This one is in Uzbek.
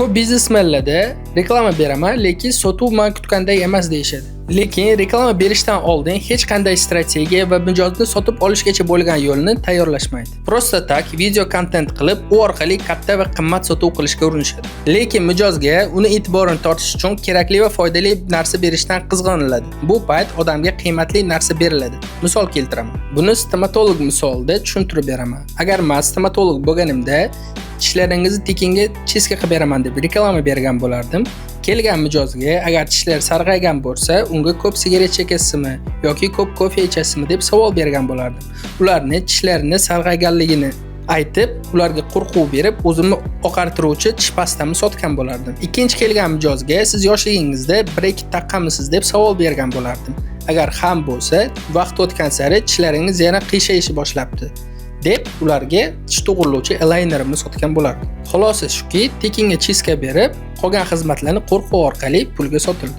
Ko'p biznesmenlarda "Reklama beraman, lekin sotuv man kutganday emas", deyishadi. Lekin reklama berishdan oldin hech qanday strategiya va mijozni sotib olishgacha bo'lgan yo'lni tayyorlashmaydi. Просто так video kontent qilib, u orqali katta va qimmat sotuv qilishga urinishadi. Lekin mijozga uni e'tiborini tortish uchun kerakli va foydali narsa berishdan qizg'aniladi. Bu payt odamga qiymatli narsa beriladi. Misol keltiraman. Buni stomatolog misolida tushuntirib beraman. Agar men stomatolog bo'lganimda, "Tishlaringizni tekinga чистка qilib beraman", deb reklama bergan bo'lardim. Kelgan mijozga, agar tishlari sarg'aygan bo'lsa, unga "Ko'p sigaret chekasizmi yoki ko'p kofe ichasizmi?" deb savol bergan bo'lardim. Ularni tishlarini sarg'ayganligini aytib, ularga qo'rquv berib, o'zimni oqartiruvchi tish pastamni sotgan bo'lardim. Ikkinchi kelgan mijozga "Siz yoshligingizda breket taqqanmisiz?" deb savol bergan bo'lardim. Agar ham bo'lsa, "Vaqt o'tgan sari tishlaringiz yana qiyshayishni boshlabdi", deb ularga tish to'g'irlovchi elaynerimni sotgan bo'lardim. Xulosa shuki, tekinga чистка berib, qolgan xizmatlarni qo'rquv orqali pulga sotildi.